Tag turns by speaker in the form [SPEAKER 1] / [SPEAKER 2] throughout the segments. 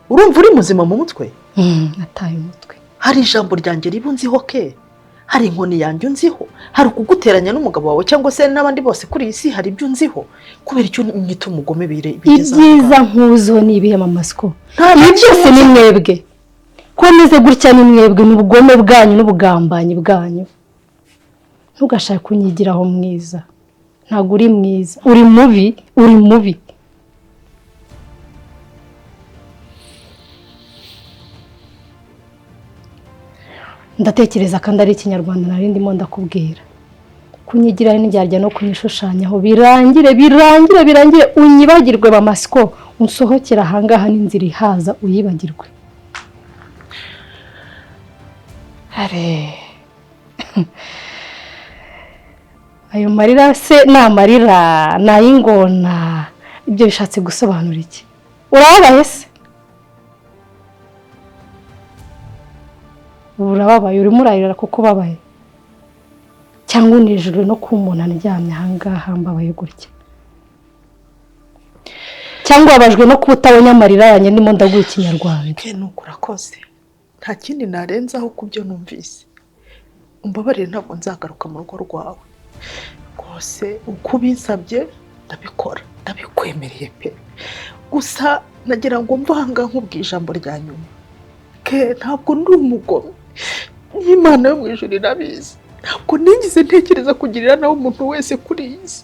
[SPEAKER 1] Urumva uri muzima mu mutwe?
[SPEAKER 2] Nataye umutwe.
[SPEAKER 1] Hari ijambo ryanjye riba unziho ke? Hari inkoni yanjye unziho? Hari ukuguteranya n'umugabo wawe cyangwa se n'abandi bose kuri iyi si, hari ibyo unziho? Kubera icyo nyita umugome bigeze aho
[SPEAKER 2] Ibyiza
[SPEAKER 1] ngaho.
[SPEAKER 2] nkuziho ni ibihe mama Siko?
[SPEAKER 1] Nta
[SPEAKER 2] Ibi byose ni mwebwe. Ko meze gutya ni mwebwe, ni ubugome bwanyu n'ubugambanyi bwanyu. Ntugashake kunyigiraho mwiza. Ntabwo uri mwiza, uri mubi, uri mubi. Ndatekereza kandi ari ikinyarwanda nari ndimo ndakubwira. Kunyigiraho n'indyarya no kunyishushanyaho birangire, birangire, birangire, unyibagirwe mama Siko, unsohokera ahangaha n'inzira ihaza uyibagirwe. Are. Ayo marira se ni amarira, ni ay'ingona, ibyo bishatse gusobanura iki? Urababaye se? Urababaye, urimo urarira kuko ubabaye, cyangwa unejejwe no kuba umuntu aryamye ahangaha mbabaye gutya, cyangwa ubabajwe no kuba utabonye amarira yanjye ndimo ndaguha ikinyarwanda.
[SPEAKER 1] Ke nuko urakoze, nta kindi narenzaho ku byo numvise. Umbabarire, ntabwo nzagaruka mu rugo rwawe rwose. Uko ubinsabye ndabikora, ndabikwemereye pe. Gusa nagira ngo mvanga nkubwiye ijambo rya nyuma ke, ntabwo ndi umugome, n'Imana yo mu ijuru irabizi. Ntabwo nigeze ntekereza kugirira nawe umuntu wese kuri iyi si,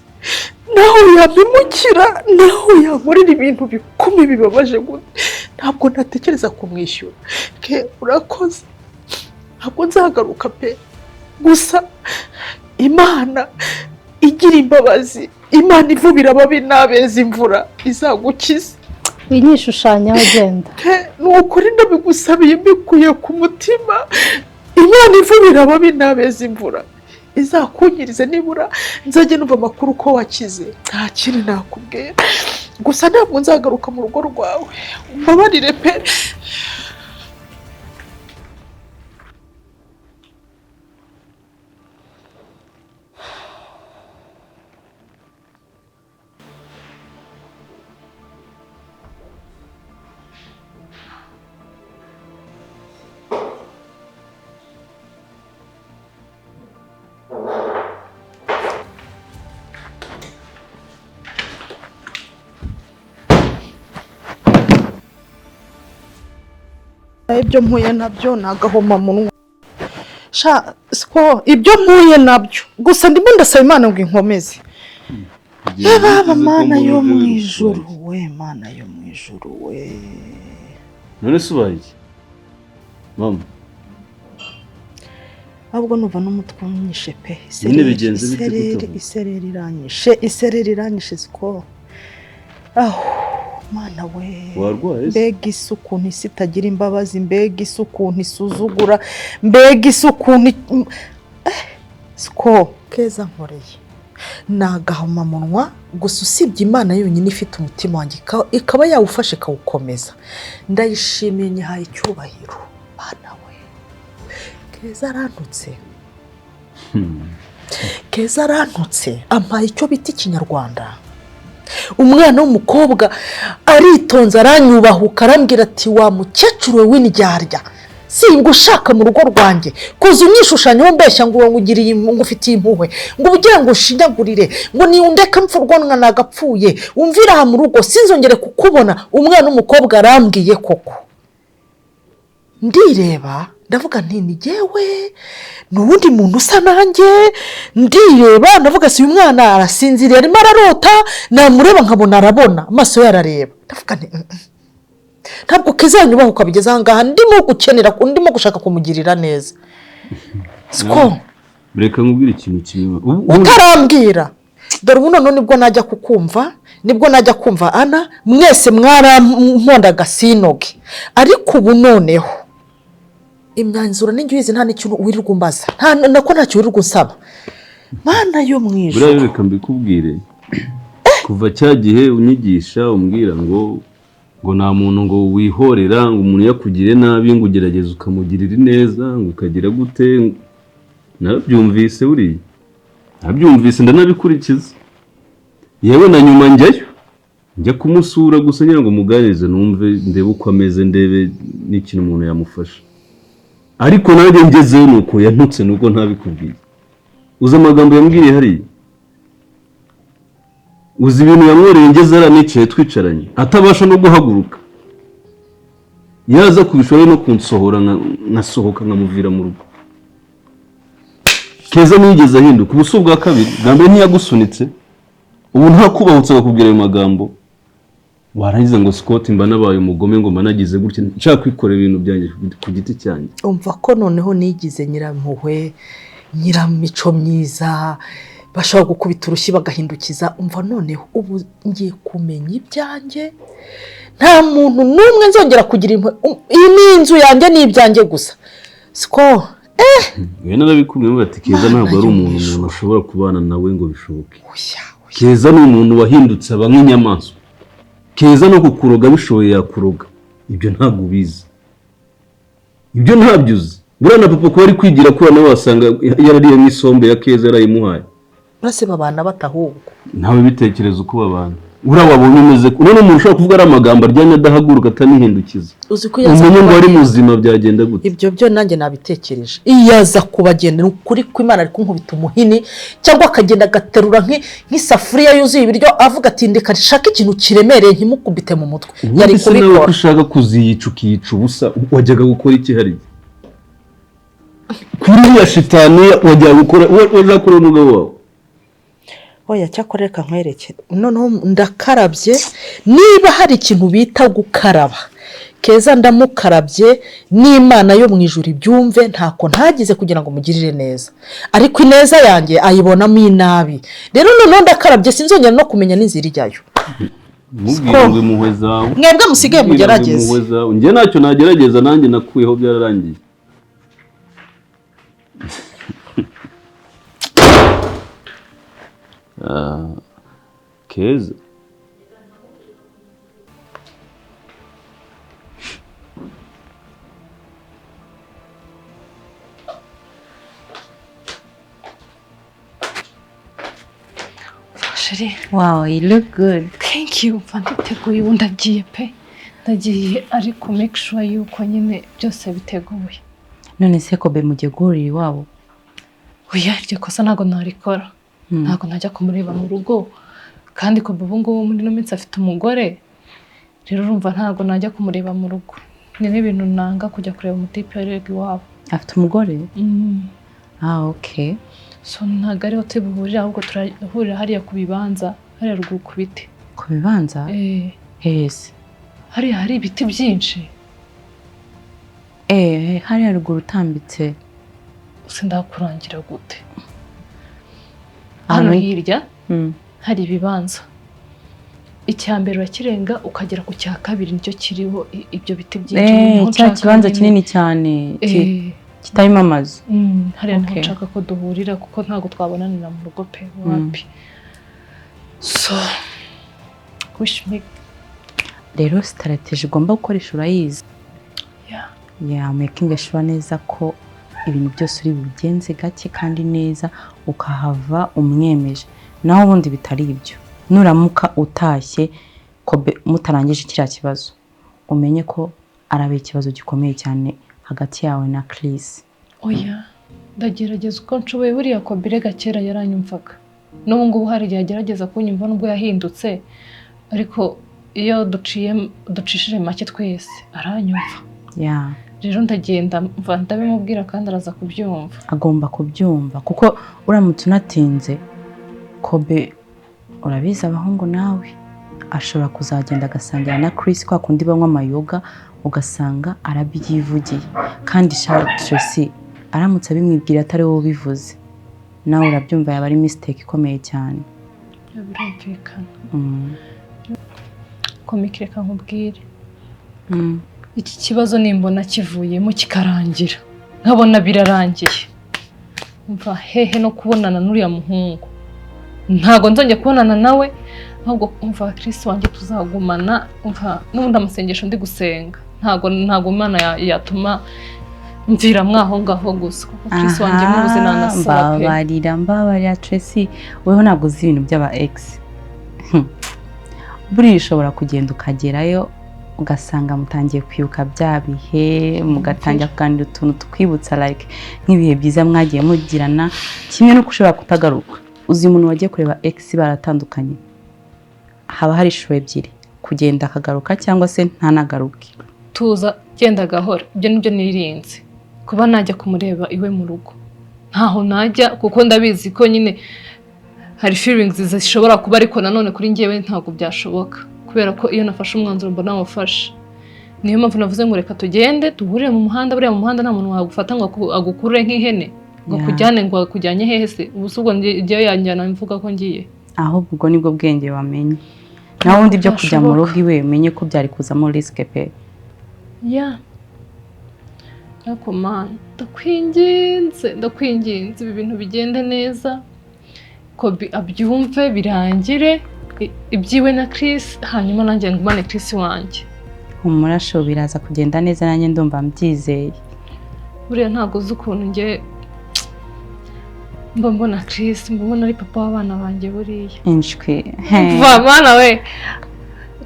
[SPEAKER 1] naho yampemukira, naho yankorera ibintu bikomeye bibabaje gute, ntabwo natekereza kumwishyura. Ke urakoze, ntabwo nzagaruka pe. Gusa Imana igira imbabazi, Imana ivubira ababi n'abeza imvura, izagukize.
[SPEAKER 2] Winyishushanyaho genda.
[SPEAKER 1] Ke ni ukuri ndabigusabiye mbikuye ku mutima, Imana ivubira ababi n'abeza imvura izakunyirize, nibura nzajye numva amakuru ko wakize. Nta kindi nakubwira, gusa ntabwo nzagaruka mu rugo rwawe, umbabarire pe. Ibyo mpuye nabyo ni agahomamunwa. Sha Siko, ibyo mpuye nabyo gusa ndimo ndasaba Imana ngo inkomeze. Baba Mana yo mu ijuru we, Mana yo mu ijuru we.
[SPEAKER 3] None se ubaye iki mama?
[SPEAKER 1] Ahubwo numva n'umutwe unyishe pe.
[SPEAKER 3] Nyine bigenze bite gute?
[SPEAKER 1] Isereri iranyishe, isereri iranyishe Siko. Aho Mana we.
[SPEAKER 3] Warwaye se?
[SPEAKER 1] Mbega isi ukuntu isi itagira imbabazi, mbega isi ukuntu isuzugura, mbega isi ukuntu Siko keza nkoreye ni agahomamunwa gusa. Usibye Imana yonyine ifite umutima wanjye ikaba yawufashe ikawukomeza, ndayishimiye, nyihaye icyubahiro. Mana we, Keza arantutse, Keza arantutse, ampaye icyo bita ikinyarwanda. Umwana w'umukobwa aritonze, aranyubahuka, arambwira ati wa mukecuru we w'indyarya, singushaka mu rugo rwanjye, kuza unyishushanyaho mbeshya ngo ngugiriye ngo ufitiye impuhwe, ngo ugira ngo ushinyagurire, ngo niwundeke mpfurwanwa nagapfuye, umvira aha mu rugo sinzongere kukubona. Umwana w'umukobwa arambwiye koko. Ndireba ndavuga nti ni jyewe, ni uwundi muntu usa nanjye. Ndireba ndavuga si uyu mwana arasinziriye arimo ararota, namureba nkabona arabona, amaso ye arareba. Ndavuga nti ntabwo Keza yanyubaha ukabigeza aha ngaha, ndimo gukenera, ndimo gushaka kumugirira neza. Siko
[SPEAKER 3] Reka nkubwire ikintu kimwe.
[SPEAKER 1] Utarambwira. Dore ubu noneho nibwo najya kukumva, nibwo najya kumva Ana, mwese mwarampondaga sinoge. Ariko ubu noneho imyanzuro n'injyo uyizi, nta n'ikintu wirirwa umbaza, nta nako ntacyo wirirwa unsaba. Mana yo mu ijuru.
[SPEAKER 3] Buriya reka mbikubwire, kuva cya gihe unyigisha umbwira ngo nta muntu ngo wihorera, ngo umuntu yakugire nabi ngo ugerageze ukamugirira neza, ngo ukagira gute, narabyumvise buriya, narabyumvise ndanabikurikiza. Yewe na nyuma njyayo Njya kumusura gusa ngira ngo muganirize, numve, ndebe uko ameze, ndebe n'ikintu umuntu yamufasha. Ariko nanjye ngezeyo nuko yantutse, nubwo ntabikubwiye. Uzi amagambo yambwiriye hariya? Uzi ibintu yamworeye ngeze hariya nicaye twicaranye, atabasha no guhaguruka? Yaza kubishobora no kunsohora, nkasohoka nkamuvira mu rugo. Keza ntiyigeze ahinduka. Ubu si ubwa kabiri. Bwa mbere ntiyagusunitse? Ubu ntakubahutse akakubwira ayo magambo? Warangiza ngo Scott mba nabaye umugome, ngo mba nagize gutya, nshaka kwikorera ibintu byanjye ku giti cyanjye.
[SPEAKER 1] Umva ko noneho nigize nyirampuhwe, nyiramico myiza, bashobora gukubita urushyi bagahindukiza. Umva, noneho ubu ngiye kumenya ibyanjye, nta muntu n'umwe nzongera kugira impuhwe. Iyi ni inzu yanjye, ni ibyanjye gusa, siko?
[SPEAKER 3] We narabikubwiye bati Keza
[SPEAKER 1] Mana
[SPEAKER 3] ntabwo ari
[SPEAKER 1] yo mu
[SPEAKER 3] umuntu
[SPEAKER 1] ijuru.
[SPEAKER 3] umuntu ashobora kubana nawe ngo bishoboke.
[SPEAKER 1] Oya, oya.
[SPEAKER 3] Keza ni umuntu wahindutse aba nk'inyamaswa. Keza no kukuroga bishoboye yakuroga. Ibyo ntabwo ubizi, ibyo ntabyo uzi. Buriya na papa kuba ari kwigira kuri nawe, wasanga yarariye nk'isombe ya Keza yarayimuhaye.
[SPEAKER 1] Urase babana batahubwo?
[SPEAKER 3] Ntawe bitekereza uko babana. Uriya wabonye umeze, none umuntu ushobora kuvuga ari amagambo aryamye adahaguruka, atanihindukiza,
[SPEAKER 1] Uzi ko yaza
[SPEAKER 3] umenye ngo ari
[SPEAKER 1] kubagenda.
[SPEAKER 3] muzima, byagenda gute?
[SPEAKER 1] Ibyo byo nanjye nabitekereje. Iyo aza kubagenda, ni ukuri ko Imana ari kunkubita umuhini, cyangwa akagenda agaterura nk'isafuriya yuzuye ibiryo, avuga ati: "Ndeka nshake ikintu kiremereye nkimukubite mu mutwe." Yari
[SPEAKER 3] Ubundi se nawe ko
[SPEAKER 1] kubikora.
[SPEAKER 3] ushaka kuziyica ukiyica ubusa, wajyaga gukora iki hariya kuri iriya shitani? Wajyaga gukora, wajyaga kureba umugabo wawe?
[SPEAKER 1] Oya, cyakora reka nkwereke. Noneho ndakarabye. Niba hari ikintu bita gukaraba, Keza ndamukarabye, n'Imana yo mu ijuru ibyumve. Ntako ntagize kugira ngo mugirire neza, ariko ineza yanjye ayibonamo inabi. Rero noneho ndakarabye, sinzongera no kumenya n'inzira ijyayo.
[SPEAKER 3] Mubwire ngo impuhwe zawe.
[SPEAKER 1] Mwebwe musigaye
[SPEAKER 3] Mubwire ngo
[SPEAKER 1] mugerageze.
[SPEAKER 3] impuhwe zawe. Njye ntacyo nagerageza, nanjye nakuyeho, byararangiye. Ah, Keza.
[SPEAKER 4] Chérie.
[SPEAKER 5] Wow, you look good.
[SPEAKER 4] Thank you. Mva, nditeguye ubu, ndagiye pe, ndagiye, ariko make sure yuko nyine byose biteguye.
[SPEAKER 5] None se Kobe mugiye guhurira iwabo?
[SPEAKER 4] Oya, iryo kosa ntabwo narikora. Ntabwo najya kumureba mu rugo, kandi Kobe ubu ngubu muri ino minsi afite umugore. Rero urumva ntabwo najya kumureba mu rugo, ni n'ibintu nanga kujya kureba umutipe arega iwabo.
[SPEAKER 5] Afite umugore? Ah, okay.
[SPEAKER 4] So ntabwo ariho turi buhurire, ahubwo turahurira hariya ku bibanza, hariya ruguru ku biti.
[SPEAKER 5] Ku bibanza?
[SPEAKER 4] Eh.
[SPEAKER 5] Hese?
[SPEAKER 4] Hariya hari ibiti byinshi.
[SPEAKER 5] Eh, hariya ruguru utambitse.
[SPEAKER 4] Sindakurangira gute? Hano
[SPEAKER 5] Ahantu
[SPEAKER 4] hirya hari ibibanza. Icya mbere urakirenga ukagera ku cya kabiri, nicyo kiriho ibyo biti byinshi.
[SPEAKER 5] Eh,
[SPEAKER 4] Niho
[SPEAKER 5] cya
[SPEAKER 4] nshaka
[SPEAKER 5] kibanza
[SPEAKER 4] nyine.
[SPEAKER 5] kinini cyane
[SPEAKER 4] Eh,
[SPEAKER 5] kitarimo amazu.
[SPEAKER 4] Hariya niho
[SPEAKER 5] Okay.
[SPEAKER 4] nshaka ko duhurira, kuko ntabwo twabonanira mu rugo pe, wapi. So wish me
[SPEAKER 5] Rero strategy ugomba gukoresha urayizi.
[SPEAKER 4] Yeah.
[SPEAKER 5] Yeah, making sure neza ko ibintu byose uri bubigenze gake kandi neza, ukahava umwemeje. Naho ubundi bitari ibyo, nuramuka utashye Kobe mutarangije kiriya kibazo, umenye ko araba ikibazo gikomeye cyane hagati yawe na Chris.
[SPEAKER 4] Oya, ndagerageza uko nshoboye. Buriya Kobe kera yaranyumvaga, n'ubu ngubu hari igihe agerageza kunyumva nubwo yahindutse, ariko iyo duciye ducishije make twese aranyumva. Rero ndagenda mva ndabimubwira kandi araza kubyumva.
[SPEAKER 5] Agomba kubyumva, kuko uramutse unatinze, Kobe urabizi abahungu nawe, ashobora kuzagenda agasangira na Chris kwa kundi banywa amayoga, ugasanga arabyivugiye. Kandi Charles, Tracy aramutse abimwibwira atari wowe ubivuze, nawe urabyumva, yaba ari mistake ikomeye cyane.
[SPEAKER 4] Birumvikana. Komike, reka nkubwire. Iki kibazo nimbona kivuyemo kikarangira, nkabona birarangiye, mva hehe no kubonana n'uriya muhungu. Ntabwo nzongera kubonana nawe, ahubwo umva, Chris wanjye tuzagumana. Umva, n'ubundi amasengesho ndi gusenga, ntabwo Imana yatuma mvira mwaho ngaho gusa, kuko Chris wanjye mubuze nanasara pe.
[SPEAKER 5] Mbabarira, mbabarira Tracy, weho ntabwo uzi ibintu by'aba ex. Buriya ushobora kugenda ukagerayo ugasanga mutangiye kwibuka bya bihe, mugatangira kuganira utuntu tukwibutsa like nk'ibihe byiza mwagiye mugirana, kimwe n'uko ushobora kutagaruka. Uzi umuntu wagiye kureba ex baratandukanye, haba hari inshuro ebyiri, kugenda akagaruka cyangwa se ntanagaruke.
[SPEAKER 4] Tuza, genda gahoro. Ibyo nibyo nirinze, kuba najya kumureba iwe mu rugo. Ntaho najya, kuko ndabizi ko nyine hari feelings zishobora kuba, ariko nanone kuri njyewe ntabwo byashoboka, kubera ko iyo nafashe umwanzuro mba nawufashe. Niyo mpamvu navuze ngo reka tugende duhurire mu muhanda. Buriya mu muhanda nta muntu wagufata ngo agukurure nk'ihene ngo akujyane, ngo akujyanye hehe se? Ubu se ubwo njyewe yanjyana mvuga ko ngiye?
[SPEAKER 5] Ahubwo ubwo nibwo bwenge wamenye. Naho ubundi byo kujya mu
[SPEAKER 4] Byashoboka.
[SPEAKER 5] rugo iwe, umenye ko byari kuzamo risk pe.
[SPEAKER 4] Ya, ariko Mana, ndakwinginze, ndakwinginze, ibi bintu bigende neza, Kobi abyumve, birangire ibyiwe na Chris, hanyuma nanjye ngumane Chris wanjye.
[SPEAKER 5] Humura sho, biraza kugenda neza, nanjye ndumva mbyizeye.
[SPEAKER 4] Buriya ntabwo uzi ukuntu njye mba mbona Chris, mba mbona ari papa w'abana banjye buriya.
[SPEAKER 5] Inshwi.
[SPEAKER 4] Va mana we!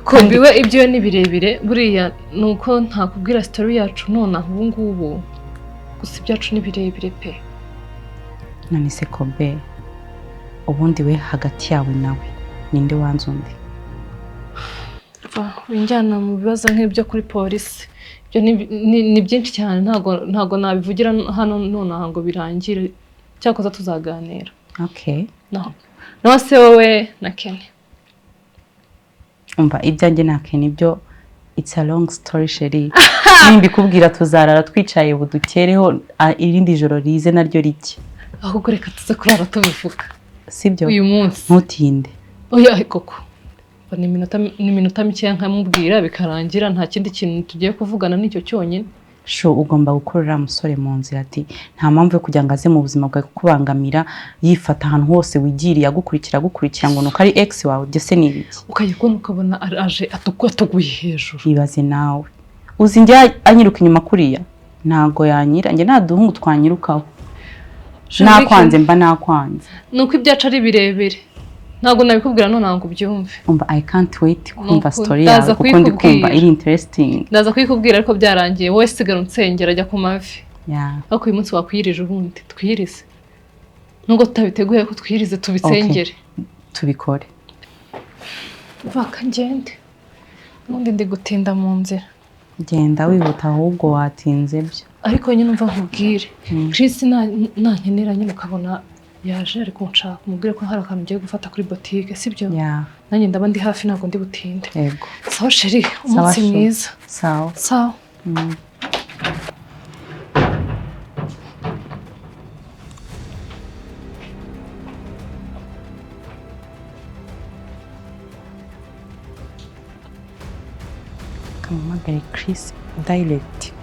[SPEAKER 4] Kobi we ibyo ni birebire, buriya ni uko ntakubwira story yacu nonaha ubu ngubu, gusa ibyacu ni birebire pe.
[SPEAKER 5] None se Kobe, ubundi we hagati yawe nawe ninde wanze undi?
[SPEAKER 4] Va, winjyana mu bibazo nk'ibyo kuri polisi. Ibyo ni byinshi cyane, ntabwo nabivugira hano nonaha ngo birangire. Cyakoze tuzaganira.
[SPEAKER 5] Okay.
[SPEAKER 4] Naho se wowe na Kenny?
[SPEAKER 5] Umva, ibyanjye na Kenny byo it's a long story, chérie. Nimbikubwira tuzarara twicaye budukereho, irindi joro rize naryo rike.
[SPEAKER 4] Ahubwo reka tuze kurara tubivuga.
[SPEAKER 5] Sibyo?
[SPEAKER 4] Uyu munsi.
[SPEAKER 5] Ntutinde.
[SPEAKER 4] Oya koko. Ni iminota mikeya nkamubwira bikarangira, nta kindi kintu tugiye kuvugana, nicyo cyonyine.
[SPEAKER 5] Sho, ugomba gukora uriya musore mu nzira, ati nta mpamvu yo kugira ngo aze mu buzima bwawe kukubangamira, yifata ahantu hose wigiriye, agukurikira agukurikira ngo nuko ari ex wawe. Ibyo se ni ibiki?
[SPEAKER 4] Ukajya kubona ukabona aje atuguye hejuru.
[SPEAKER 5] Ibaze nawe, uzi njye anyiruka inyuma kuriya, ntago yanyira njye, nta duhungu twanyirukaho. Nakwanze mba nakwanze.
[SPEAKER 4] Nuko ibyacu ari birebire, ntabwo nabikubwira none ngo ubyumve.
[SPEAKER 5] Umva, I can't wait kumva
[SPEAKER 4] Nuko
[SPEAKER 5] story
[SPEAKER 4] ndaza
[SPEAKER 5] yawe, kuko ndi kumva
[SPEAKER 4] kuyikubwira.
[SPEAKER 5] iri interesting.
[SPEAKER 4] Ndaza kuyikubwira ariko byarangiye. Wowe sigara unsengera, ajya ku mavi. Ariko uyu munsi wakwiyirije, ubundi twiyirize, nubwo tutabiteguye ko twiyirize, tubisengere.
[SPEAKER 5] Tubikore.
[SPEAKER 4] Vaka ngende, ubundi ndi gutinda mu nzira.
[SPEAKER 5] Genda wihuta ahubwo, watinze byo.
[SPEAKER 4] Ariko nyine umva nkubwire, Chris nankenera nyine ukabona yaje ari kunshaka, umubwire ko hari akantu ngiye gufata kuri botike, sibyo?
[SPEAKER 5] Yeah.
[SPEAKER 4] Nanjye ndaba ndi hafi, ntabwo ndi butinde.
[SPEAKER 5] Yego.
[SPEAKER 4] Sawa chérie,
[SPEAKER 5] Sawa,
[SPEAKER 4] umunsi
[SPEAKER 5] chou.
[SPEAKER 4] mwiza.
[SPEAKER 5] Sawa.
[SPEAKER 4] Sawa.
[SPEAKER 5] Kamuhamagare Chris direct.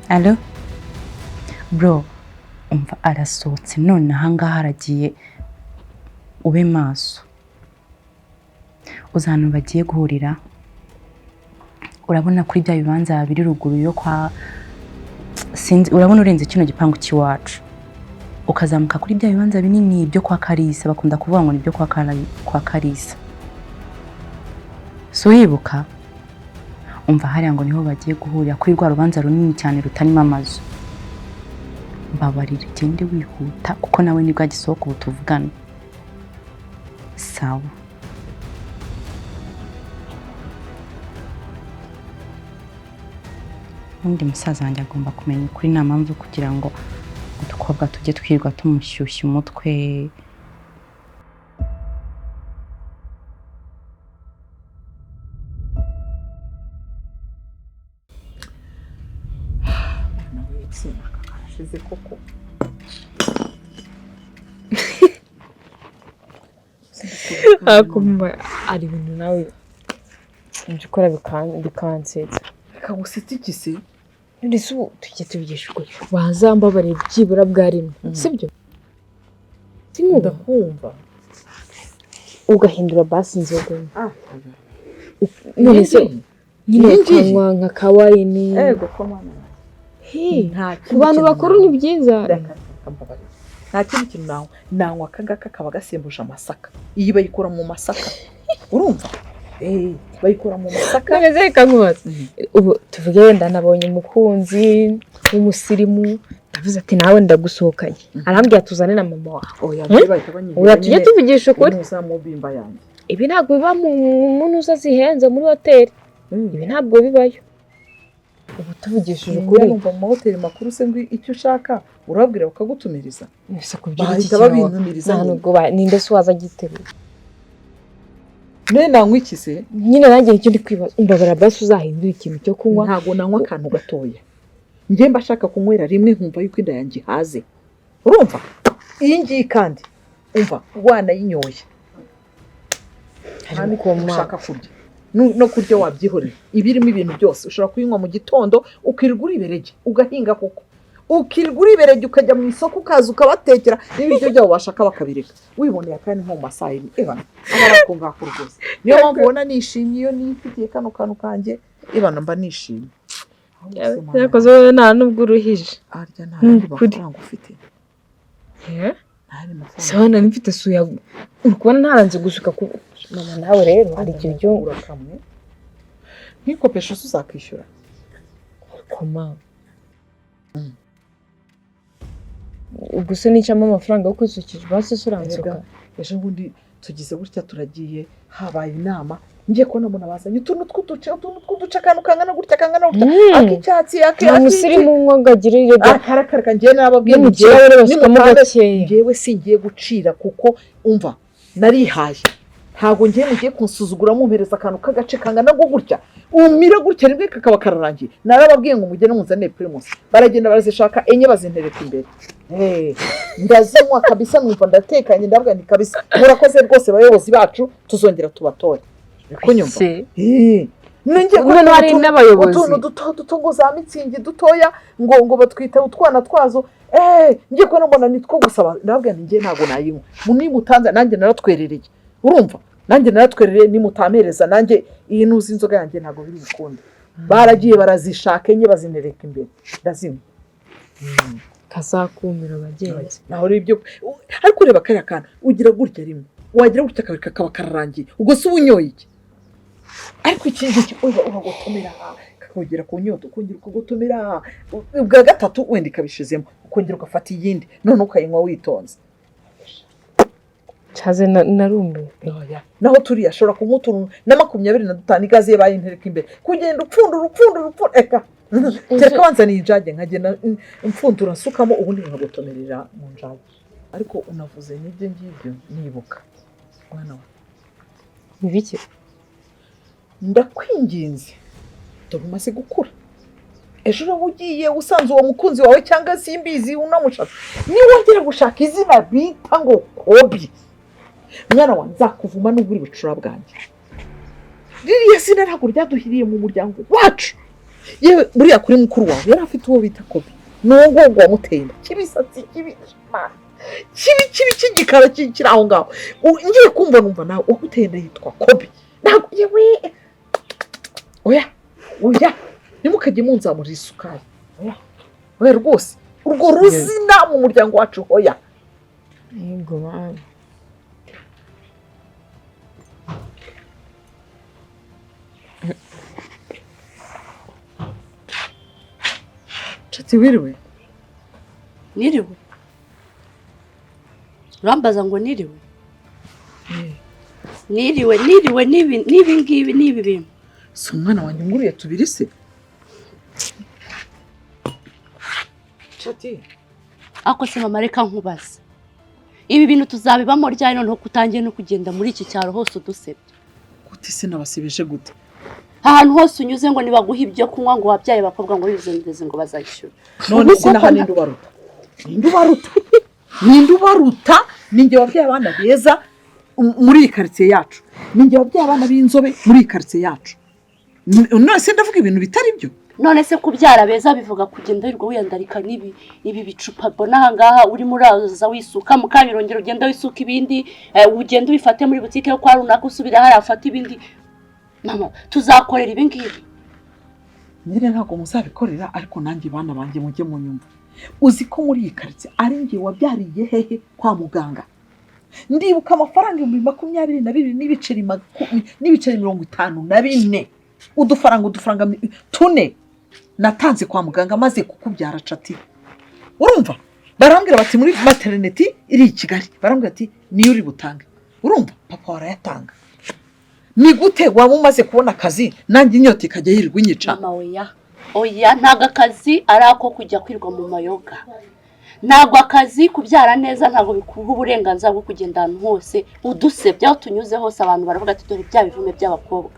[SPEAKER 5] Allo? Bro, umva, arasohotse none ahangaha aragiye, ube maso. Uzi ahantu bagiye guhurira? Urabona kuri bya bibanza biri ruguru yo kwa, sinzi, urabona urenze kino gipangu cy'iwacu, ukazamuka kuri bya bibanza binini byo kwa Karisa, bakunda kuvuga ngo ni byo kwa Karisa. So wibuka? Umva, hariya ngo niho bagiye guhurira, kuri rwa rubanza runini cyane rutarimo amazu. Mbabarira ugende wihuta, kuko nawe nibwo agisohoka ubu tuvugana. Sawa. Ubundi musaza wanjye agomba kumenya ukuri, nta mpamvu kugira ngo udukobwa tujye twirirwa tumushyushya umutwe.
[SPEAKER 1] Karashize koko.
[SPEAKER 6] Akumva ari ibintu nawe ibyo ukora bikansetsa.
[SPEAKER 1] Bikagusetsa iki se?
[SPEAKER 6] None se ubu tujye tubigisha ukuri, wazambabariye byibura bwa rimwe, sibyo? Sinkumva.
[SPEAKER 1] Ndakumva.
[SPEAKER 6] Ugahindura basi inzoga. None se nyine
[SPEAKER 1] Iyi ngiyi?
[SPEAKER 6] ukanywa nka kawayini?
[SPEAKER 1] Ego ko mwana.
[SPEAKER 6] He,
[SPEAKER 1] Nta
[SPEAKER 6] ku bantu
[SPEAKER 1] kintu
[SPEAKER 6] bakuru ni byiza.
[SPEAKER 1] Reka, reka mbabarira. Nta kindi kintu nanywa, nanywa aka ngaka kaba gasembuje amasaka. Iyi bayikora mu masaka, urumva? Bayikora mu masaka.
[SPEAKER 6] None se reka nkubaze, ubu tuvuge wenda nabonye umukunzi w'umusirimu, ndavuze ati nawe ndagusohokanye, arambwira tuzane na mama wawe.
[SPEAKER 1] Oya, njye bahita banyihera.
[SPEAKER 6] Oya, tujye
[SPEAKER 1] nyine
[SPEAKER 6] tuvugisha ukuri.
[SPEAKER 1] Mubimba yanjye.
[SPEAKER 6] Ibi ntabwo biba mu munuza zihenze muri hoteli, ibi ntabwo bibayo. Ubu tuvugishije ukuri.
[SPEAKER 1] Urumva mu mahoteli makuru se ngo icyo ushaka urabwira bakagutumiriza?
[SPEAKER 6] Ese kubyira iki
[SPEAKER 1] Bahita
[SPEAKER 6] kintu
[SPEAKER 1] babintumiriza
[SPEAKER 6] nta
[SPEAKER 1] nyine.
[SPEAKER 6] nubwo ninde se waza agiteruye?
[SPEAKER 1] None nanywa iki se?
[SPEAKER 6] Nyine nanjye nicyo ndi kwibaza. Umbabara basi uzahindura ikintu cyo kunywa.
[SPEAKER 1] Ntabwo nanywa akantu gatoya, njye mba shaka kunywera rimwe nkumva yuko inda yanjye ihaze, urumva? Iyi ngiyi kandi umva wanayinyoye nta n'ikintu ushaka kurya. No kurya wabyihorera, iba irimo ibintu byose. Ushobora kuyinywa mu gitondo ukirirwa uriberege, ugahinga koko, ukirirwa uriberege, ukajya mu isoko ukaza ukabatekera n'ibiryo byabo bashaka bakabireka, wiboneye akandi nko mu masaha yine. Ebana aba ari ako ngako rwose. Niyo mpamvu ubona nishimye iyo nifitiye kano kantu kanjye. Ebana mba nishimye.
[SPEAKER 6] Yakoze wowe nta nubwo uruhije.
[SPEAKER 1] Arya nta yandi mafaranga ufite? Nta yandi mafaranga.
[SPEAKER 6] Sawa, nari mfite suya, uri kubona ntaranze gusuka ku mama. Nawe rero hari igihe ujya
[SPEAKER 1] Urakamwe ntikopeshe se uzakwishyura.
[SPEAKER 6] Koma, ubwo se nicamo amafaranga yo kwisukisha basi se uransuka?
[SPEAKER 1] Erega ejo bundi tugize gutya turagiye, habaye inama, ngiye kubona umuntu abazanye utuntu tw'uduce, utuntu tw'uduce, akantu kangana gutya, kangana gutya, ak'icyatsi,
[SPEAKER 6] Nta musirimu unywa ngo agire irega.
[SPEAKER 1] Akarakaraka. Ngewe narababwiye
[SPEAKER 6] No mu
[SPEAKER 1] ngo njyewe
[SPEAKER 6] kirahure basukamo
[SPEAKER 1] nimutanga-
[SPEAKER 6] gakeya.
[SPEAKER 1] Njyewe singiye gucira kuko umva narihaye. Ntabwo ngiye mugiye kunsuzugura mumpereza akantu k'agace kangana ngo gutya, umira gutya rimwe kakaba kararangiye. Narababwiye ngo mugende munzanire Primus, baragenda barazishaka enye bazintereka imbere. Ndazinywa kabisa numva ndatekanye, ndavuga nti kabisa murakoze rwose bayobozi bacu, tuzongera tubatore. Uri kunyumva?
[SPEAKER 6] Se.
[SPEAKER 1] Nongeye
[SPEAKER 6] Ubwo
[SPEAKER 1] kubona
[SPEAKER 6] hari n'abayobozi.
[SPEAKER 1] utuntu duto duto ngo za mitsingi dutoya, ngo batwita utwana twazo. Ngiye kubona mbona nitwo gusa, ndababwira nti ngiye ntabwo nayinywa nimutanze. Nanjye naratwerereye, urumva? Nanjye naratwerereye, nimutampereza nanjye iyi nuzi inzoga yanjye ntabwo biri bukunde. Baragiye barazishaka enye bazinereka imbere, ndazinywa.
[SPEAKER 6] Kazakumira abagenzi.
[SPEAKER 1] Naho rero ibyo, ariko ureba kariya kantu ugira gutya rimwe, wagira gutya kabiri kakaba kararangiye, ubwo se uba unyoye iki? Ariko iki ngiki uba uragotomera kakongera ku nyota, ukongera ukagotomera ubwa gatatu, wenda ikabishizemo, ukongera ugafata iyindi, noneho ukayinywa witonze.
[SPEAKER 6] Cyaze narumiwe pe.
[SPEAKER 1] Naho turiya ashobora kunywa utuntu na 25, igaze ye bayintereka imbere, kugenda upfundura upfundura upfundura, eka kereka banzaniye injage nkagenda mfundura nsukamo, ubundi nkagotomerera mu njage. Ariko unavuze n'ibyo ngibyo nibuka mwana wa.
[SPEAKER 6] Ni bike.
[SPEAKER 1] Ndakwinginze, dore umaze gukura, ejo uraba ugiye usanze uwo mukunzi wawe cyangwa simbizi unamushatse, niwongera gushaka izina bita ngo Kobi, mwana wa, nzakuvuma n'ubwo uri bucura bwanjye. Ririya zina ntabwo ryaduhiriye mu muryango wacu. Yewe buriya kuri mukuru wawe yari afite uwo bita Kobi, ni uwo nguwo wamuteye inda, kibisatsi kibi kibi kibi cy'igikara kiri aho ngaho. Ngiye kumva numva nawe uwaguteye inda yitwa Kobi. Ntabwo, yewe, oya oya, ntimukajye munzamurira isukari, oya oya rwose, urwo ruzina mu muryango wacu, oya.
[SPEAKER 6] Yego mama.
[SPEAKER 1] Nshuti, wiriwe?
[SPEAKER 7] Niriwe? Urambaza ngo niriwe? Niriwe, niriwe n'ibi n'ibi ngibi n'ibi bintu.
[SPEAKER 1] Si umwana wanjye unguriye tubiri se? Nshuti.
[SPEAKER 7] Ako se mama, reka nkubaza, ibi bintu tuzabibamo ryari noneho ko utangiye no kugenda muri iki cyaro hose udusebya?
[SPEAKER 1] Gute se? Nabasibeje gute?
[SPEAKER 7] Ahantu hose unyuze ngo nibaguhe ibyo kunywa, ngo wabyaye abakobwa, ngo bizongeze, ngo bazayishyura.
[SPEAKER 1] None
[SPEAKER 7] Ubu
[SPEAKER 1] se
[SPEAKER 7] koko
[SPEAKER 1] naha ninde ubaruta? Ninde ubaruta? Ninde ubaruta? Ninjye wabyaye abana beza muri iyi karitsiye yacu, ninjye wabyaye abana b'inzobe muri iyi karitsiye yacu. None se ndavuga ibintu bitari byo?
[SPEAKER 7] None se kubyara beza bivuga kugenda wirirwa wiyandarika n'ibi ibi bicupa mbona aha ngaha, urimo uraza wisuka mu kabirongera, ugenda wisuka ibindi, ugenda ubifate muri butike yo kwa runaka, usubira hariya afate ibindi. Mama, tuzakorera ibi ngibi?
[SPEAKER 1] Nyine ntabwo muzabikorera, ariko nanjye bana banjye mujye mu nyumva. Uzi ko muri iyi karitsiye ari njye wabyariye hehe? Kwa muganga. Ndibuka amafaranga 22,000 n'ibiceri 54, udufaranga tune natanze kwa muganga maze kukubyara. Cati urumva, barambwira bati muri maternité iri i Kigali, barambwira ati niyo uri butange. Urumva papa warayatanga. Ni gute waba umaze kubona akazi, nanjye inyota ikajya yirirwa inyica?
[SPEAKER 7] Mama, oya, oya, ntabwo akazi ari ako kujya kwirwa mu mayoga. Ntabwo akazi, kubyara neza ntabwo bikuha uburenganzira bwo kugenda ahantu hose udusebya. Aho tunyuze hose abantu baravuga ati dore bya bivume by'abakobwa.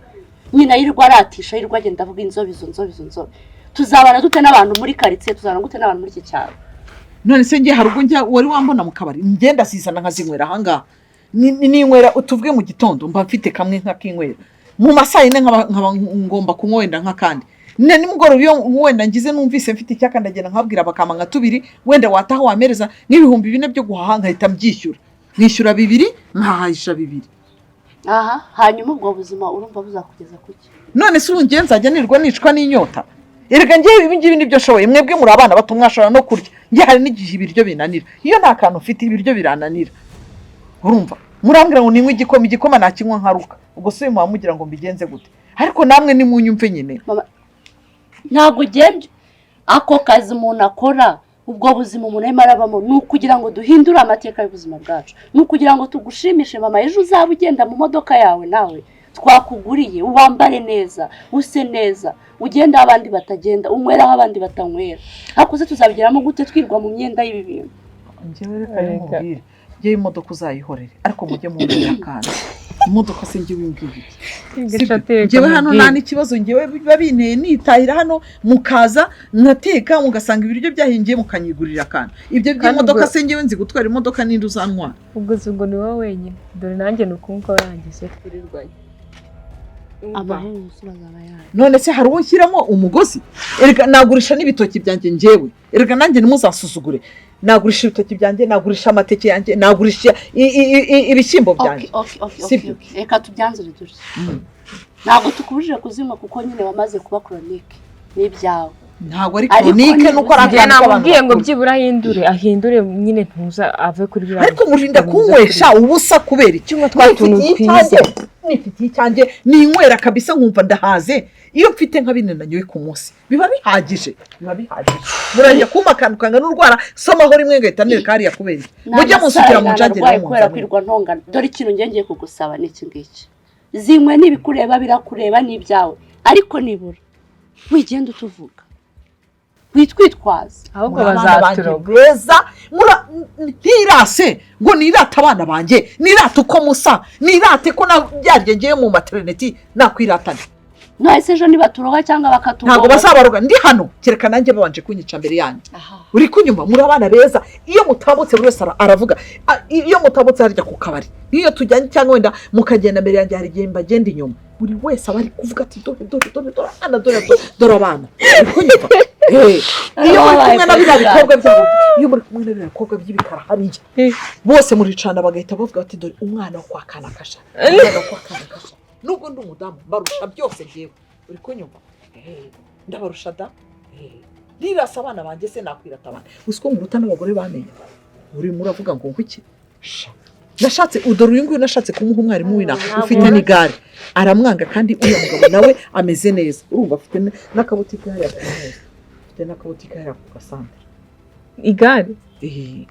[SPEAKER 7] Nyina yirirwa aratisha, yirirwa agenda avuga inzobe, izo nzobe, izo nzobe. Tuzabana dute n'abantu muri karitsiye? Tuzabana gute n'abantu muri iki cyaro?
[SPEAKER 1] None se njye hari ubwo njya wari wambona mu kabari? Ngenda zizana nkazinywera ahangaha. Ninywera utuvuge mu gitondo mba mfite kamwe nkakinywera, mu masaa yine nkaba ngomba kunywa wenda nk'akandi, na nimugoroba iyo wenda ngize numvise mfite icyaka ndagenda nkabwira bakampa nka tubiri. Wenda wataha wamereza nk'ibihumbi 4 byo guhaha, nkahita mbyishyura, nkishyura bibiri, nkahahisha bibiri.
[SPEAKER 7] Aha, hanyuma ubwo buzima urumva buzakugeza kuki?
[SPEAKER 1] None se ubu ngiye nzajya nirwa nicwa n'inyota? Erega ngewe ibi ngibi nibyo nshoboye. Mwebwe muri abana bato, mwashobora no kurya. Njye hari n'igihe ibiryo binanira. Iyo nta kantu mfite ibiryo birananira. Urumva murambwira ngo ninywe igikoma, igikoma nakinywa nkaruka. Ubwo se muba mugira ngo mbigenze gute? Ariko namwe nimunyumve nyine.
[SPEAKER 7] Ntabwo ugiye ako kazi umuntu akora, ubwo buzima umuntu arimo arabamo, ni ukugira ngo duhindure amateka y'ubuzima bwacu, ni ukugira ngo tugushimishe mama. Ejo uzaba ugenda mu modoka yawe nawe twakuguriye, wambare neza, use neza, ugende aho abandi batagenda, unywere aho abandi batanywera. Ariko se tuzabigeramo gute twirwa mu myenda y'ibi bintu?
[SPEAKER 1] Njyewe reka nkubwire, njyewe imodoka uzayihorere, ariko mujye mumbwira akantu. Imodoka se njyewe umbwira iki? Njyewe hano nta n'ikibazo. Njyewe biba binteye nitahira hano, mukaza nkateka, mugasanga ibiryo byahingiye, mukanyigurira akantu. Ibyo by'imodoka se njyewe nzi gutwara imodoka? Ninde uzantwara?
[SPEAKER 6] Ubwo si ubwo ni wowe wenyine, dore nanjye ni ukumva warangize twirirwanye.
[SPEAKER 7] Amaherezo bazaba yayo.
[SPEAKER 1] None se hari uwo nshyiramo umugozi? Erega nagurisha n'ibitoki byanjye njyewe. Erega nanjye ntimuzasuzugure, nagurisha ibitoki byanjye, nagurisha amateke yanjye, nagurisha ibishyimbo byanjye. Sibyo?
[SPEAKER 7] Reka tubyanzure dutya: ntabwo tukubujije kuzinywa, kuko nyine wamaze kuba chronique n'ibyawe.
[SPEAKER 1] Ntabwo ari
[SPEAKER 7] Ariko
[SPEAKER 1] chronique, nuko ari
[SPEAKER 6] Njye
[SPEAKER 1] akantu k'abantu
[SPEAKER 6] namubwiye ngo
[SPEAKER 1] bakuru.
[SPEAKER 6] byibura ahindure nyine, ntuza ave kuri biriya
[SPEAKER 1] Ariko murinda
[SPEAKER 6] bintu.
[SPEAKER 1] kunywesha ubusa kubera iki?
[SPEAKER 6] Cyangwa twa tuntu
[SPEAKER 1] Nifitiye
[SPEAKER 6] twiza.
[SPEAKER 1] icyanjye, nifitiye icyanjye ninywera kabisa, nkumva ndahaze. Iyo mfite nka bine nanyoye ku munsi biba bihagije, biba bihagije. Murajya kumpa akantu kangana n'urwara, somaho rimwe ngahita nereka hariya kubera iki? Mujye munsukira mu njage.
[SPEAKER 7] Narwaye
[SPEAKER 1] Nawe
[SPEAKER 7] kubera
[SPEAKER 1] munzanire.
[SPEAKER 7] kwirwa ntongana. Dore ikintu ngiye ngiye kugusaba ni iki ngiki: zinywe, n'ibikureba birakureba n'ibyawe, ariko nibura wigenda utuvuga, witwitwaza.
[SPEAKER 6] Ahubwo
[SPEAKER 1] Muri abana banjye
[SPEAKER 6] bazaturoga.
[SPEAKER 1] beza. Ntirase ngo nirate abana banjye, nirate uko musa, nirate ko nabyariye ngewe mu maternité, nakwiratana?
[SPEAKER 7] None se ejo nibaturoga cyangwa bakatugoga?
[SPEAKER 1] Ntabwo bazabaroga ndi hano, kereka nanjye babanje kunyica mbere yanyu. Uri kunyuma? Muri abana beza. Iyo mutambutse buri wese aravuga. Iyo mutambutse harya ku kabari, nk'iyo tujyanye cyangwa wenda mukagenda mbere yanjye, hari igihe mbagenda inyuma, buri wese aba ari kuvuga ati dore, dore, dore, dore abana, dore, dore, dore abana. Uri kunyumva? Iyo muri kumwe na biriya bikobwa byabo, iyo muri kumwe na biriya bikobwa by'ibikara hariya bose muricana, bagahita bavuga bati dore umwana wo kwa Kanakasha, umwana wo kwa Kanakasha. Nubwo ndi umudamu mbarusha byose ngewe. Uri kunyumva? Ndabarusha da. Nirasa abana banjye se nakwirata abana? Uzi ko muruta n'abagore bamenye? Urimo uravuga ngo ngwiki? Sha, nashatse, udore uyu nguyu, nashatse kumuha umwarimu w'inaha ufite n'igare, aramwanga. Kandi uriya mugabo nawe ameze neza. Urumva afite n'akabutike hariya ku muhanda, afite n'akabutike hariya ku gasantere.
[SPEAKER 6] Igare?
[SPEAKER 1] Eh.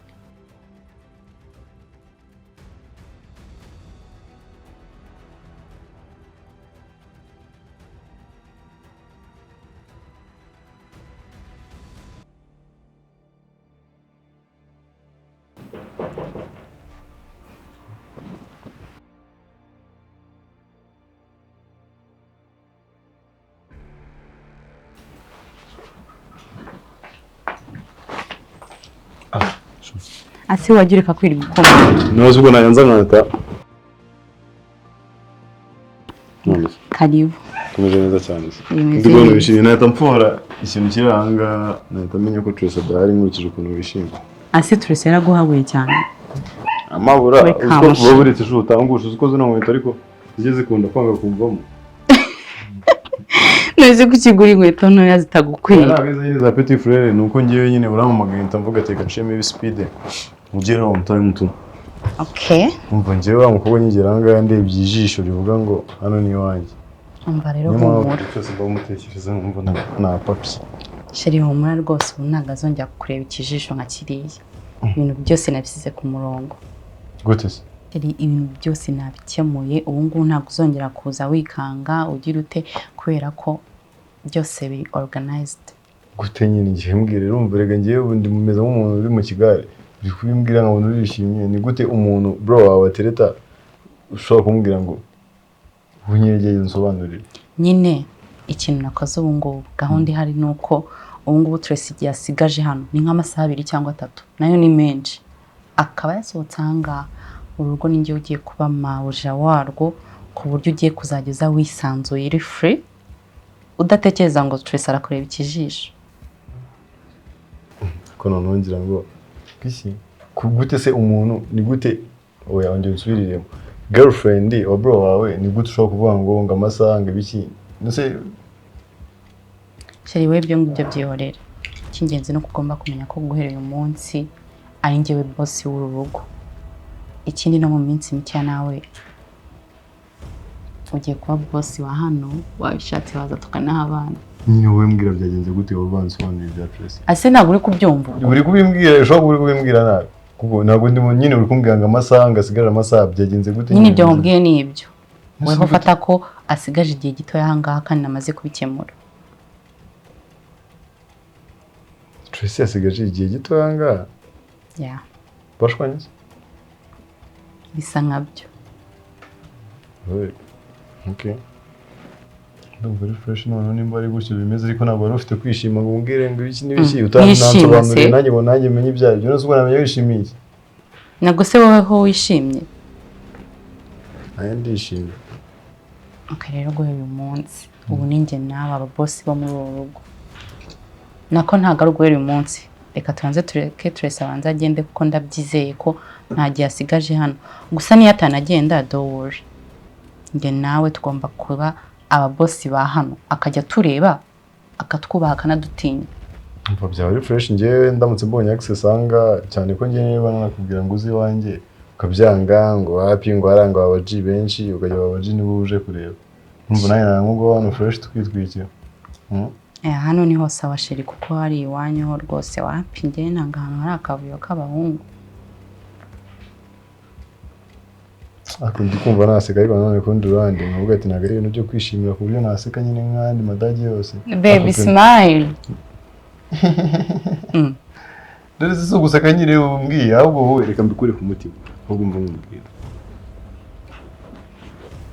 [SPEAKER 5] Ase wagira reka kwirirwa ukomeye.
[SPEAKER 8] Ntuzi ubwo nayanza nkata. None se?
[SPEAKER 5] Karibu.
[SPEAKER 8] Tumeze neza cyane se.
[SPEAKER 5] Bimeze
[SPEAKER 8] Ndi kubona
[SPEAKER 5] neza.
[SPEAKER 8] wishimye, nahita mfora ikintu kiri aha ngaha, nahita menya ko Tracy adahari nkurikije ukuntu wishimye.
[SPEAKER 5] Ase Tracy yaraguhabuye cyane.
[SPEAKER 8] Amabura
[SPEAKER 5] We
[SPEAKER 8] uziko
[SPEAKER 5] kamushi.
[SPEAKER 8] vuba buretse ejo utangusha, uziko zino nkweto ariko zijye zikunda kwanga kumvamo.
[SPEAKER 5] None ko ukigura inkweto ntoya zitagukwiye?
[SPEAKER 8] Ntabwo izo nyine za Petit Frere, ni uko ngewe nyine urampamagaye mpita mvuga ati reka nciyemo ibispeed ugereho on time tu.
[SPEAKER 5] Okay.
[SPEAKER 8] Umva, ngewe wa mukobwa nkigera aha ngaha ndebye ijisho rivuga ngo hano ni iwanjye.
[SPEAKER 5] Umva rero,
[SPEAKER 8] Niyo mpamvu
[SPEAKER 5] humura.
[SPEAKER 8] igihe cyose mba mutekereza nkumva napapye.
[SPEAKER 5] Chéri, humura rwose, ubu ntabwo azongera kukureba ikijisho nka kiriya. Ibintu byose nabisize ku murongo.
[SPEAKER 8] Gute se?
[SPEAKER 5] Chéri, ibintu byose nabikemuye. Ubu ngubu ntabwo uzongera kuza wikanga ugira ute, kubera ko byose biri organized.
[SPEAKER 8] Gute nyine? Igihe mbwira, urumva rega ngewe ubu ndi mumeze nk'umuntu uri mu kigare, uri kubimbwira nkabona urishimye. Ni gute umuntu bro wawe atereta ushobora kumubwira ngo ubu nyine gerageza unsobanurire?
[SPEAKER 5] Nyine ikintu nakoze ubu ngubu, gahunda ihari ni uko ubu ngubu Tracy igihe asigaje hano ni nk'amasaha 2 cyangwa 3, nayo ni menshi, akaba yasohotse aha ngaha. Urugo ni njye ugiye kuba mabuja warwo, ku buryo ugiye kuzajya uza wisanzuye, uri free, udatekereza ngo Tracy arakureba ikijisho.
[SPEAKER 8] Ko noneho ngira ngo iki gute se umuntu, ni gute? Oya, ongera unsubiriremo. Girlfriend wa bro wawe, ni gute ushobora kuvuga ngo amasaha, ngo ibiki ndetse?
[SPEAKER 5] Chéri we, ibyo ngibyo byihorere. Icy'ingenzi ni uko ugomba kumenya ko guhera uyu munsi ari njyewe boss w'uru rugo. Ikindi, no mu minsi mike nawe ugiye kuba boss wa hano. Wabishatse waza tukanahabana.
[SPEAKER 8] Nyine wowe mbwira byagenze gute, wowe bansobanurira ibya Tracy.
[SPEAKER 5] Ase ntabwo uri kubyumva ubwo?
[SPEAKER 8] Uri kubimbwira, ushobora kuba uri kubimbwira nabi, kuko ntabwo ndimo nyine. Uri kumbwira ngo amasaha, ngo asigarare amasaha, byagenze gute?
[SPEAKER 5] Nyine ibyo nkubwiye ni ibyo.
[SPEAKER 8] Ese
[SPEAKER 5] Weho
[SPEAKER 8] gute?
[SPEAKER 5] fata ko asigaje igihe gitoya aha ngaha kandi namaze kubikemura.
[SPEAKER 8] Tracy yasigaje igihe gito aha ngaha?
[SPEAKER 5] Ya.
[SPEAKER 8] Bashwanye se?
[SPEAKER 5] Bisa nkabyo.
[SPEAKER 8] Hey, okay. Ndumva ari fresh noneho nimba ari gutyo bimeze, ariko ntabwo wari ufite kwishima ngo umbwire ngo ibiki n'ibiki
[SPEAKER 5] Nishima
[SPEAKER 8] utanansobanuriye
[SPEAKER 5] se.
[SPEAKER 8] Nanjye ngo nanjye menye ibyo aribyo, none ubwo namenya wishimiye iki?
[SPEAKER 5] Ntabwo se wowe ho wishimye?
[SPEAKER 8] Nanjye ndishimye.
[SPEAKER 5] Ok, rero guhera uyu munsi ubu ni njye nawe ababoss bo muri uru rugo. Nako ntabwo ari uguhera uyu munsi, reka tubanze tureke Tracy abanze agende, kuko ndabyizeye ko nta gihe asigaje hano. Gusa niyo atanagenda, don't worry, njye nawe tugomba kuba ababoss ba hano, akajya tureba akatwubaha, akanadutinya.
[SPEAKER 8] Umva, byaba ari fresh njyewe ndamutse mbonye access aha, cyane ko njyewe niba nanakubwira ngo uze iwanjye ukabyanga, ngo wapi, ngo harangwa abaji benshi, ukajya abaji nibo uje kureba. Numva nanjye nangwa hano fresh tukitwikira.
[SPEAKER 5] Eh, hano niho sawa chéri, kuko hari iwanyu ho rwose wapi, njyewe nanga ahantu hari akavuyo k'abahungu.
[SPEAKER 8] Ariko ndi kumva naseka, ariko nanone ku rundi ruhande nkavuga ati ntabwo ari ibintu byo kwishimira ku buryo naseka nyine nk'andi madage yose.
[SPEAKER 5] Baby,
[SPEAKER 8] Ako pe-
[SPEAKER 5] smile.
[SPEAKER 8] Dore si uguseka nyine umbwiye, ahubwo wowe reka mbikure ku mutima, ahubwo mva nkubwira.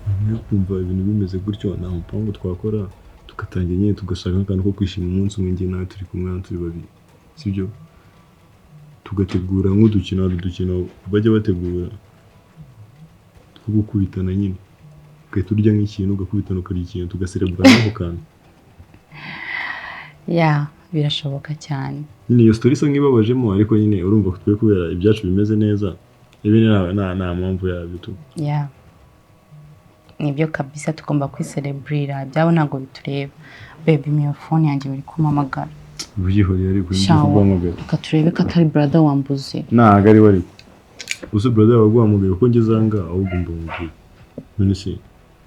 [SPEAKER 8] Nyuma yo kumva ibintu bimeze gutyo, nta mupangu twakora tugatangira nyine tugashaka nk'akantu ko kwishima umunsi umwe, njye nawe turi kumwe hano turi babiri, sibyo? Tugategura nk'udukino, hari udukino bajya bategura two gukubitana nyine, ugahita urya nk'ikintu, ugakubitana, ukarya ikintu, tugaserebura n'ako kantu.
[SPEAKER 5] Ya, birashoboka cyane.
[SPEAKER 8] Nyine iyo story isa nk'ibabajemo, ariko nyine urumva twe kubera ibyacu bimeze neza, ibi nta mpamvu yabyo tu.
[SPEAKER 5] Ya, nibyo kabisa, tugomba kwisereburira. Ibyabo ntabwo bitureba. Baby, iyo phone yanjye bari kumpamagara.
[SPEAKER 8] Ubyihoreye, ariko ibyo
[SPEAKER 5] Shawa.
[SPEAKER 8] kuguhamagara.
[SPEAKER 5] Reka turebe ko atari brother wambuze.
[SPEAKER 8] Ntabwo ari we, ariko gusa brother yawe aguhamagaye kuko ngeze aha ngaha, ahubwo mba mubwira. None se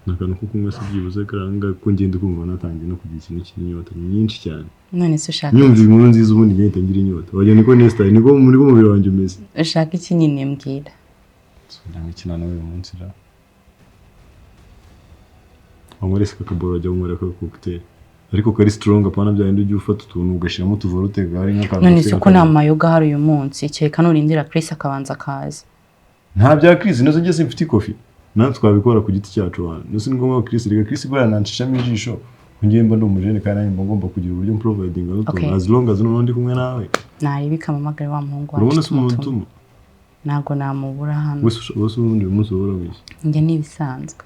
[SPEAKER 8] ni akantu ko kunywa se byibuze karanga ko ngenda kumva natangiye no kugira ikintu cy'inyota nyinshi cyane?
[SPEAKER 5] None se ushaka
[SPEAKER 8] Nyumva inkuru nziza ubundi ngahita ngira inyota, wagira niko nesitaye, niko niko umubiri wanjye umeze.
[SPEAKER 5] Ushaka iki nyine? Mbwira.
[SPEAKER 8] Ndamukina nawe uyu munsi ra, wanywere se kakaboro, wajya kunywera ka cocktail ariko kari strong, apana bya bindi ujya ufata utuntu ugashyiramo utuvorute, gari nk'akantu
[SPEAKER 5] None
[SPEAKER 8] gafite
[SPEAKER 5] se ko nta
[SPEAKER 8] nk'akantu.
[SPEAKER 5] mayoga hari uyu munsi? Kereka nurindira Chris akabanza akaza.
[SPEAKER 8] Nta bya Chris, nazo njye simfite ikofi, natwe twabikora ku giti cyacu hano. Nose ni ngombwa ko Chris, reka Chris buriya nanshishamo ijisho, ngiye mba ndi umujene kandi nanjye mba ngomba kugira uburyo mprovidinga n'utuntu,
[SPEAKER 5] Okay.
[SPEAKER 8] as long as noneho ndi kumwe nawe.
[SPEAKER 5] Naribika amamagare wa muhungu wacu.
[SPEAKER 8] Urabona se umuntu
[SPEAKER 5] tumutume.
[SPEAKER 8] utuma
[SPEAKER 5] Ntabwo namubura hano.
[SPEAKER 8] Wese ubundi uyu munsi ubura wese?
[SPEAKER 5] Njye ni ibisanzwe.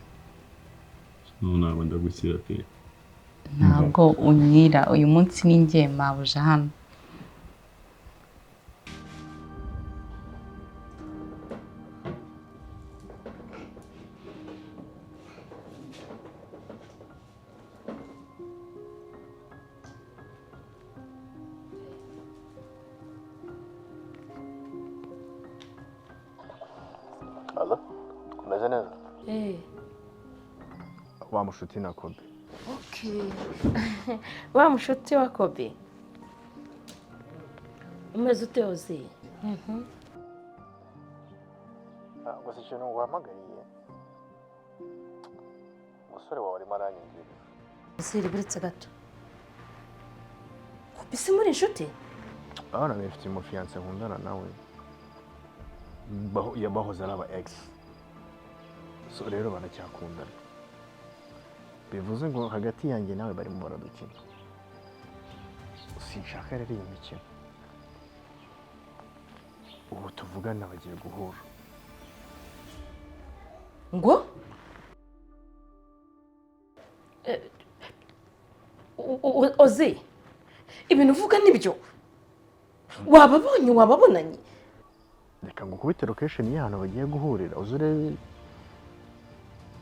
[SPEAKER 8] No, ntabwo ndagukira pe.
[SPEAKER 5] Ntabwo unyira uyu munsi, ni njye mabuja hano.
[SPEAKER 9] Alo, umeze neza?
[SPEAKER 7] Eh.
[SPEAKER 9] Wa mushuti na Kobe.
[SPEAKER 7] Okay. Wa mushuti wa Kobe. Umeze ute Ozi? Mhm.
[SPEAKER 9] Gusa ikintu nguhamagariye, umusore wawe arimo aranyinjira.
[SPEAKER 7] Oziri, buretse gato. Kobe si muri inshuti?
[SPEAKER 9] Abana bifitiye umufiyanse nkundana nawe. Bahoze ari aba ex. So rero baracyakundana. Bivuze ngo hagati yanjye nawe barimo baradukina. Sinshaka rero iyi mikino. Ubu tuvugana bagiye guhura.
[SPEAKER 7] Ngo? Ozi, ibintu uvuga nibyo? Wababonye, wababonanye?
[SPEAKER 9] Reka ngukubite location y'ahantu bagiye guhurira, uze urebe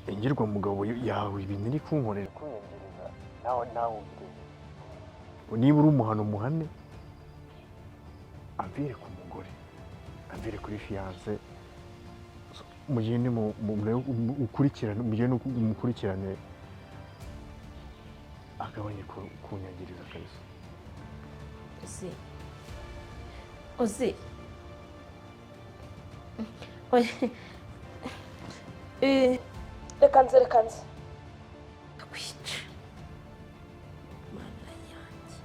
[SPEAKER 9] ingirwa mugabo yawe ibintu iri kunkorera kunyangiriza, nawe ubirebe. Niba uri umuhano umuhane, amvire ku mugore, amvire kuri fiance, mugende ukurikirane, mugende umukurikirane, agabanye kunyangiriza kabisa.
[SPEAKER 7] Ozi, Ozi. Oya. Reka nze, reka nze. Ndakwica. Mana yanjye.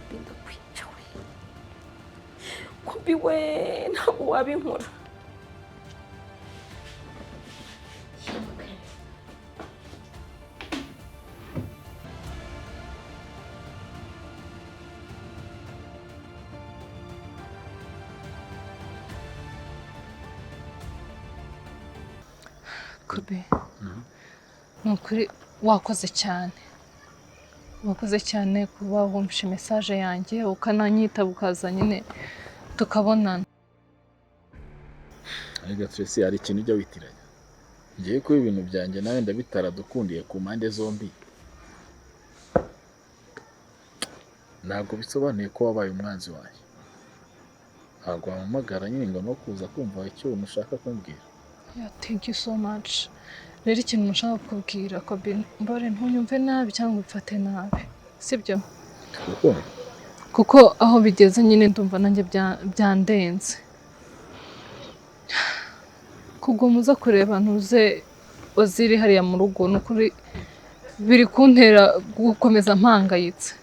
[SPEAKER 7] Kobe ndakwica we. Kobe we, ntabwo wabinkora.
[SPEAKER 4] Kobe, ni ukuri wakoze cyane, wakoze cyane kuba wumvishe message yanjye ukananyitaba ukaza nyine tukabonana.
[SPEAKER 10] Ariko Tracy, hari ikintu ujya witiranya. Ngiye kuba ibintu byanjye nawe ndabitaradukundiye ku mpande zombi, ntabwo bisobanuye ko wabaye umwanzi wanjye. Ntabwo wampamagara nyine ngo no kuza kumva icyo ushaka kumbwira.
[SPEAKER 4] Yeah, thank you so much. Rero ikintu nshaka kukubwira Kobe, mbore ntunyumve nabi cyangwa ubifate nabi, sibyo? Kuko aho bigeze nyine ndumva nanjye byandenze. Kuguma uza kureba ntuze Oziri hariya mu rugo, ni ukuri biri kuntera gukomeza mpangayitse.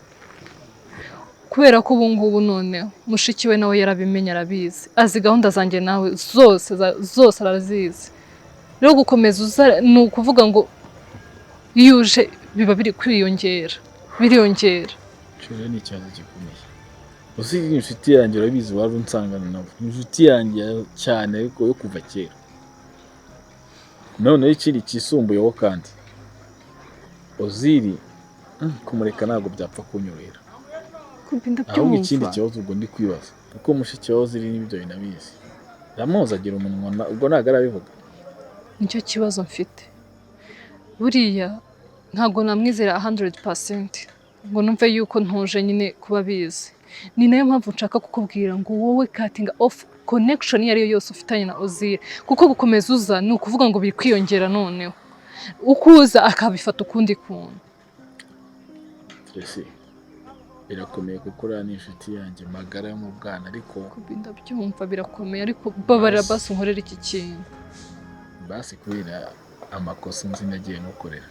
[SPEAKER 4] Kubera ko ubu ngubu noneho mushiki we nawe yarabimenye, arabizi, azi gahunda zanjye nawe zose zose arazizi. Rero gukomeza uza ni ukuvuga ngo iyo uje biba biri kwiyongera, biriyongera.
[SPEAKER 10] Cyo ni ikibazo gikomeye. Uzi inshuti yanjye urabizi, wari unsangana nawe, inshuti yanjye cyane ariko yo kuva kera. Noneho ikindi kisumbuyeho kandi, Oziri kumureka ntabwo byapfa kunyorohera. Ahubwo ikindi kibazo ubwo ndi kwibaza, kuko mushiki wa Oziri n'ibyo binabizi, ndamuzi agira umunwa, ubwo ntabwo arabivuga.
[SPEAKER 4] Nicyo kibazo mfite. Buriya ntabwo namwizera 100% ngo numve yuko ntuje nyine kuba bizi. Ni nayo mpamvu nshaka kukubwira ngo wowe cutting off connection iyo ariyo yose ufitanye na Oziri, kuko gukomeza uza ni ukuvuga ngo biri kwiyongera noneho. Ukuza akabifata ukundi kuntu.
[SPEAKER 10] Tracy, birakomeye kuko uriya ni inshuti yanjye magara yo mu bwana, ariko
[SPEAKER 4] ndabyumva birakomeye, ariko babarira basi unkorera iki kintu.
[SPEAKER 10] Basi kubera amakosa nzi nagiye mukorera,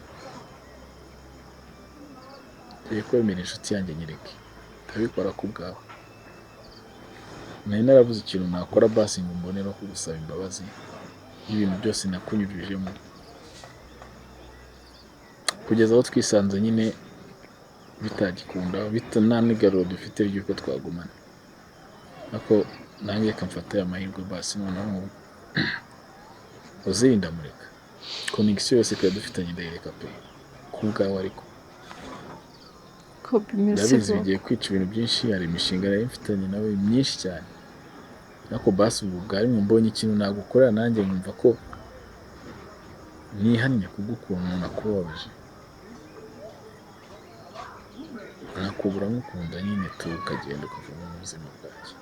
[SPEAKER 10] ngiye kwemera inshuti yanjye nyereke, ndabikora ku bwawe. Nari narabuze ikintu nakora basi ngo mbone no kugusaba imbabazi y'ibintu byose nakunyujijemo, kugeza aho twisanze nyine bitagikunda, nta n'igaruro dufite ry'uko twagumana. Ariko nanjye reka mfate aya mahirwe basi noneho Oziri ndamureka, connection yose twari dufitanye ndayireka pe, ku bwawe. Ariko
[SPEAKER 4] Kobe, merci
[SPEAKER 10] Ndabizi
[SPEAKER 4] beaucoup.
[SPEAKER 10] bigiye kwica ibintu byinshi, hari imishinga nari mfitanye nawe myinshi cyane, ariko basi ubu bwari mbonye ikintu nagukorera nanjye nkumva ko nihannye kubw'ukuntu umuntu akubabaje, nakubura nkukunda nyine tu, ukagenda ukava mu buzima bwanjye.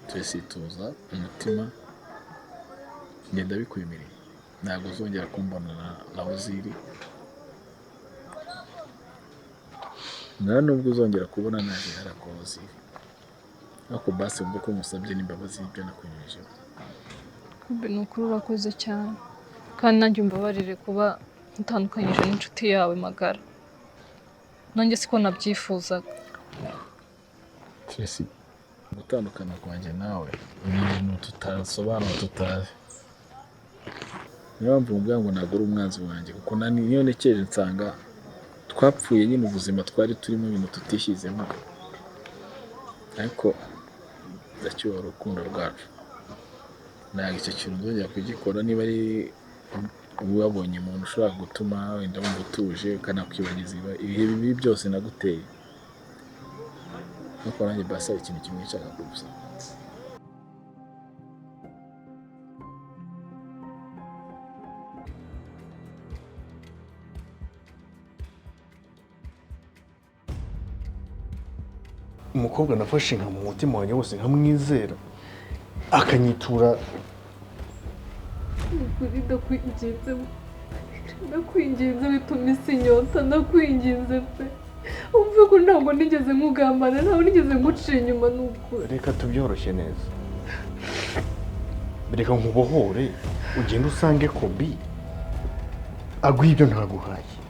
[SPEAKER 10] Tracy, tuza umutima, ngenda bikwemereye, ntabwo uzongera kumbona na Ozili, nta nubwo uzongera kubona naje hariya kwa Ozili, ariko basi wumve ko musabye n'imbabazi y'ibyo nakunyujijeho.
[SPEAKER 4] Kobe, ni ukuri urakoze cyane, kandi nanjye umbabarire kuba utandukanyije n'inshuti yawe magara, nanjye siko nabyifuzaga.
[SPEAKER 10] Tracy, gutandukana kwanjye nawe ni ibintu tutasobanura, tutazi. Niyo mpamvu mubwira ngo ntabwo uri umwanzi wanjye, kuko niyo ntekereje nsanga twapfuye nyine ubuzima twari turimo, ibintu tutishyizemo, ariko ndacyubaha urukundo rwacu, ntabwo icyo kintu nzongera kugikora. Niba ari wabonye umuntu ushobora gutuma wenda wumva utuje, ukanakwibagiza ibihe bibi byose naguteye, ariko nanjye basi hari ikintu kimwe nshaka kugusaba.
[SPEAKER 9] Umukobwa nafashe nka mu mutima wanjye wose nkamwizera, akanyitura.
[SPEAKER 4] Ukuri ndakwinginze, ndakwinginze wituma isi inyota, ndakwinginze pe, umve ko ntabwo nigeze nkugambana, ntabwo nigeze nguca inyuma, ni ukuri.
[SPEAKER 9] Reka tubyoroshye neza, reka nkubohore ugende usange Kobi aguhe ibyo ntaguhaye.